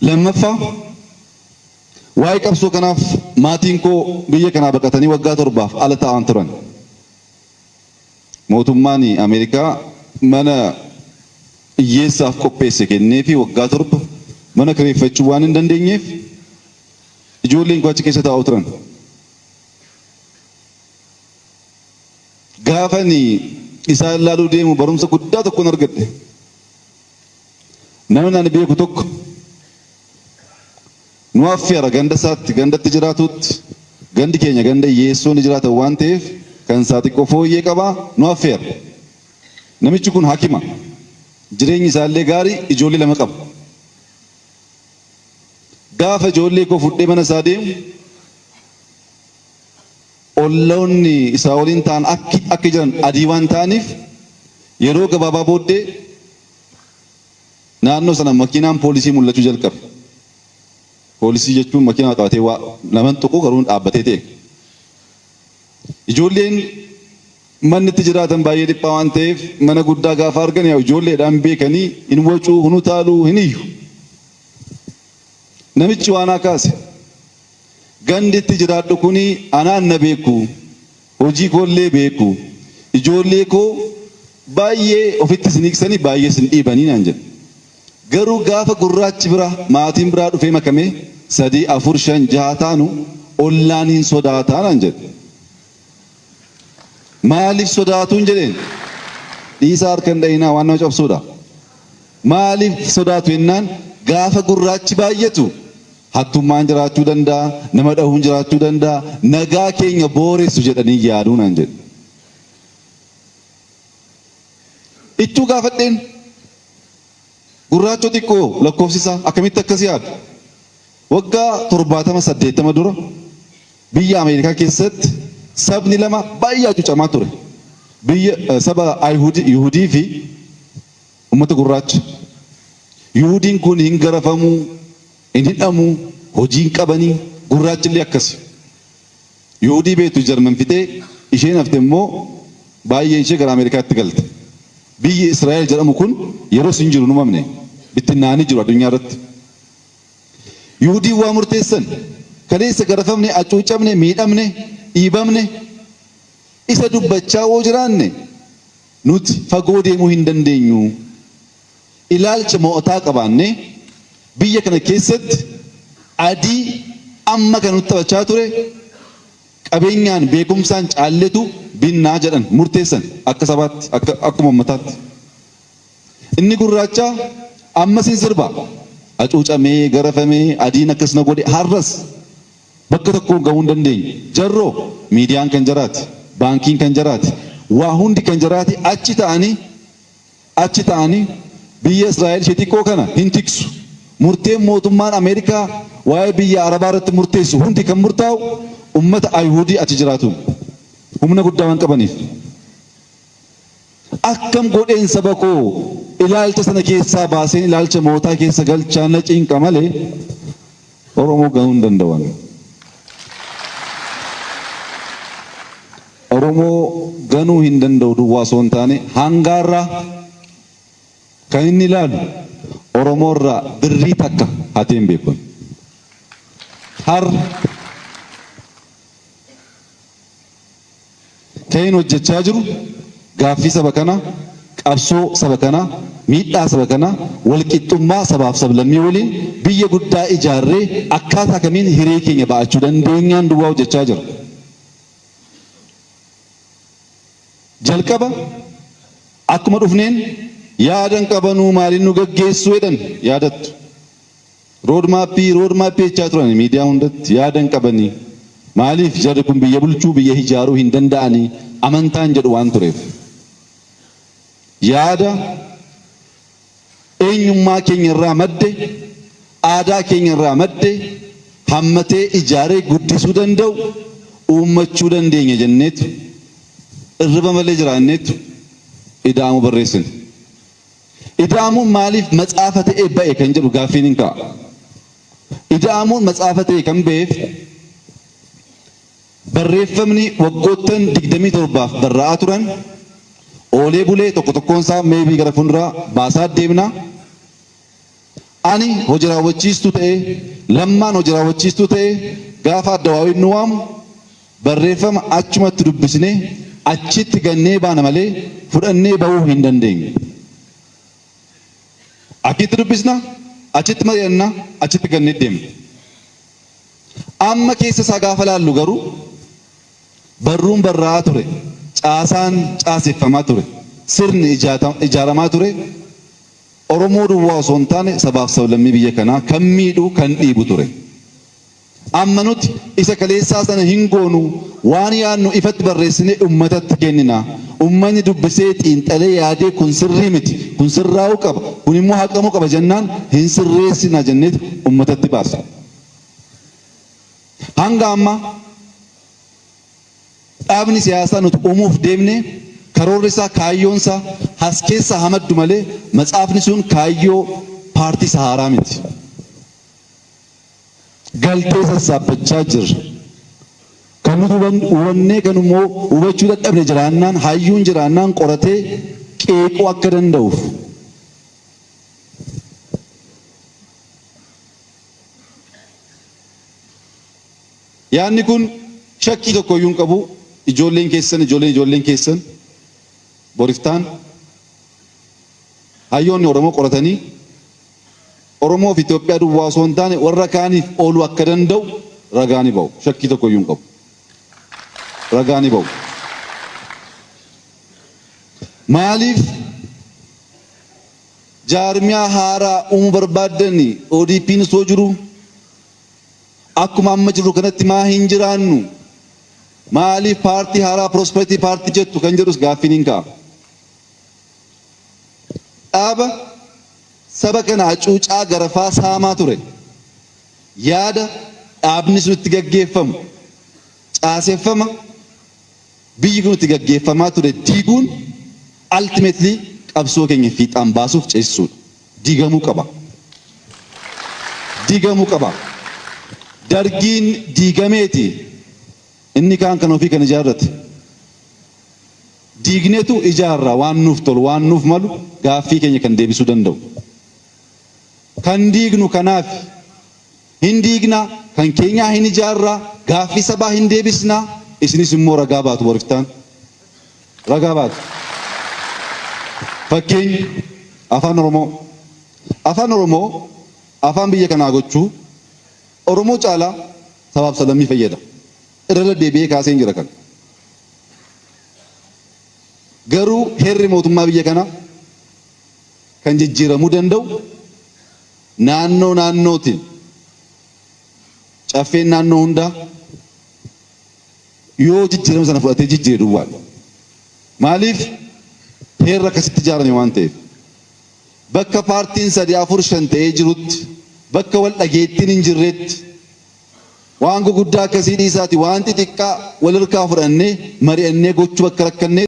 Lammaffaa, waa'ee qabsoo kanaaf maatiin koo biyya kanaa baqatanii waggaa 7f ala taa'an turan. Mootummaan Ameerikaa mana hiyyeessaaf qopheesse kenneefii waggaa 7 mana kireeffachuu waan hin dandeenyeef ijoolleen koo achi keessa taa'u turan. Gaafan isaan ilaaluu deemu barumsa guddaa tokkon argadhe. Namni ani beeku tokko nu affeera ganda isaatti, gandatti jiraatutti, gandi keenya ganda hiyyeessoonni jiraatan waan ta'eef kan isaa xiqqoo fooyyee qaba nu affeera. Namichi kun hakima. Jireenyi isaallee gaarii ijoollee 2 qaba. Gaafa ijoollee koo fudhee mana isaa deemu olloonni isaa waliin ta'an akki akka jiran adii waan ta'aniif yeroo gabaabaa booddee naannoo sana makiinaan poolisii mul'achuu jalqabe. Poolisii jechuun makiinaa qabatee waa naman tuqu garuu dhaabbatee ta'e. Ijoolleen manni itti jiraatan baay'ee dhiphaa waan ta'eef mana guddaa gaafa argan yaa ijoolleedhaan beekanii hin wacuu, hin utaaluu, hin iyyu. Namichi waan haa kaase. Gandi itti jiraadhu kuni anaan na beeku, hojii koollee beeku, ijoollee koo baay'ee ofitti sin hiiksanii baay'ee sin dhiibanii naan jedhe. Garuu gaafa gurraachi biraa maatiin biraa dhufee makamee 3, 4, 5, 6 taanu ollaan hin sodaata naan jedhe. Maaliif sodaatuun jedheen? Dhiisaa harka hin dha'inaa waan nama cabsuudha. Maaliif sodaatu jennaan gaafa gurraachi baay'atu hattummaan jiraachuu danda'a, nama dhahuun jiraachuu danda'a, nagaa keenya booressu jedhanii yaaduu naan jedhe. Ittuu gaafadheen gurraachoo xiqqoo lakkoofsi isaa akkamitti akkas yaadu? Waggaa 70, 80 dura biyya Ameerikaa keessatti sabni lama baay'ee hacuucamaa ture. Biyya saba Ayihudii fi ummata gurraacha. Yuhudiin kun hin garafamuu, hin hidhamuu, hojii hin qabanii, gurraachi illee akkasi. Yuhudii beektu Jarman fixee isheen hafte immoo baay'een ishee gara Ameerikaatti galte. Biyyi Israa'el jedhamu kun yeroos hin jiru hin uumamne. Bittinnaa'anii jiru addunyaa irratti. Yuhudiin waa murteessan. Kaleessa garafamne, hacuucamne, miidhamne, dhiibamne. Isa dubbachaa hoo jiraanne nuti fagoo deemuu hin dandeenyu. Ilaalcha mo'ataa qabaannee biyya kana keessatti adii amma kana nutti taphachaa ture qabeenyaan beekumsaan caalletu binnaa jedhan murteessan akka sabaatti akka akkuma ummataatti. Inni gurraachaa ammas hin sirba. Hacuucamee, garafamee, adiin akkas na godhe har'as bakka tokkoon gahuu hin dandeenye. Jarroo miidiyaan kan jaraati, baankiin kan jaraati, waa hundi kan jaraati achi ta'anii achi ta'anii biyya Israa'el ishee xiqqoo kana hin tiksu. Murteen mootummaan Ameerikaa waa'ee biyya Arabaa irratti murteessu hundi kan murtaa'u ummata Ayihuudii achi jiraatuun. Humna guddaa waan qabaniif. Akkam godheen saba koo ilaalcha sana keessaa baaseen ilaalcha mootaa keessa galchaa na cinqa malee Oromoo ganuu hin danda'u ani. Oromoo ganuu hin danda'u duwwaa osoo hin taane hangaarraa kan inni ilaalu Oromoo irraa birrii takka hatee hin beeku. Har'a Kan inni hojjechaa jiru gaaffii saba kanaa, qabsoo saba kanaa, miidhaa saba kanaa, walqixxummaa sabaaf sablammii waliin biyya guddaa ijaarree akkaataa kamiin hiree keenya ba'achuu dandeenyaan duwwaa hojjechaa jira. Jalqaba akkuma dhufneen yaada hin qabanuu maaliin nu gaggeessuu jedhan yaadattu. Road map road map jechaa turani miidiyaa hundatti yaada hin qabanii. Maaliif jarri kun biyya bulchuu biyya hijaaruu hin danda'anii amantaan jedhu waan tureef. Yaada eenyummaa keenya irraa madde aadaa keenya irraa madde hammatee ijaaree guddisuu danda'u uummachuu dandeenya jenneetu irriba malee jiraanneetu ida'amuu barreessine. Ida'amuun maaliif matsaafa ta'ee ba'e kan jedhu gaaffiin hin ka'a. Ida'amuun matsaafa ta'e kan ba'eef barreeffamni waggoottan 27f barraa'aa turan oolee bulee tokko tokkoon isaa meebii gara fuulduraa baasaa deemna. Ani hojii raawwachiistuu ta'ee, Lammaan hojii raawwachiistuu ta'ee, gaafa addawaawiin nu waamu barreeffama achumatti dubbisnee achitti gannee baana malee fudhannee bahuu hin dandeenyu. Achitti dubbisna, achitti mari'anna, achitti gannee deemna. Amma keessa isaa gaafa laallu garuu barruun barraa'aa ture, caasaan caaseffamaa ture, sirni ijaaramaa ture, Oromoo duwwaa osoo hin taane sabaaf sablammii biyya kanaa kan miidhu, kan dhiibu ture. Amma nuti isa kaleessaa sana hin goonu, waan yaadnu ifatti barreessinee uummatatti kennina. Uummanni dubbisee xiinxalee yaadee kun sirrii miti, kun sirraa'uu qaba, kun immoo haqamuu qaba jennaan hin sirreessina jenneeti uummatatti baasna. Hanga ammaa dhaabni siyaasaa nuti uumuuf deemne karoorri isaa, kaayyoon isaa as keessaa hamaddu malee matsaafni sun kaayyoo paartii isa haaraa miti. Galtee sassaabbachaa jirra. Kan nuti hubannee kan immoo hubachuu dadhabne jiraannaan, hayyuun jiraannaan qoratee qeequu akka danda'uuf. Yaadni kun shakkii tokko iyyuu hin qabu. Ijoolleen keessan, ijoolleen ijoolleen keessan boriftaan hayyoonni Oromoo qoratanii Oromoo fi Itoophiyaa duwwaa osoo hin taane warra kaaniif ooluu akka danda'u ragaa ni ba'u. Shakkii tokko iyyuu hin qabu. Ragaa ni ba'u. Maaliif jaarmiyaa haaraa uumuu barbaaddani ODP'n osoo jiru? Akkuma amma jirru kanatti maa hin jiraannu? Maaliif paartii haaraa Prosperity Party jettu kan jedhus gaaffiin hin ka'a. Dhaaba saba kana hacuucaa, garafaa, saamaa ture. Yaada dhaabni sun itti gaggeeffamu, caaseffama biyyi kun itti gaggeeffamaa ture diiguun ultimately qabsoo keenya fiixaan baasuuf ceesisuudha. Diigamuu qaba. Diigamuu qaba. Dargiin diigameeti inni kaan kan ofii kan ijaarrate. Diignetu ijaarra waan nuuf tolu, waan nuuf malu, gaaffii keenya kan deebisuu danda'u. Kan diignu kanaaf hin diignaa, kan keenyaa hin ijaarraa, gaaffii sabaa hin deebisnaa, isinis immoo ragaa baatu boriftaan. Ragaa baatu. Fakkeenya Afaan Oromoo. Afaan Oromoo afaan biyya kanaa gochuu Oromoo caalaa sabaaf sablammii fayyada. Irra deddeebi'ee kaaseen jira kana. Garuu heerri mootummaa biyya kanaa kan jijjiiramuu danda'u naannoo naannootiin caffeen naannoo hundaa yoo jijjiirama sana fudhatee jijjiire duwwaadha. Maaliif heerri akkasitti ijaarame waan ta'eef. Bakka paartiin 3, 4, 5 ta'ee jirutti, bakka wal dhageettiin hin jirretti, waan guguddaa akkasii dhiisaati waan xixiqqaa wal harkaa fudhannee mari'annee gochuu bakka rakkanneetti.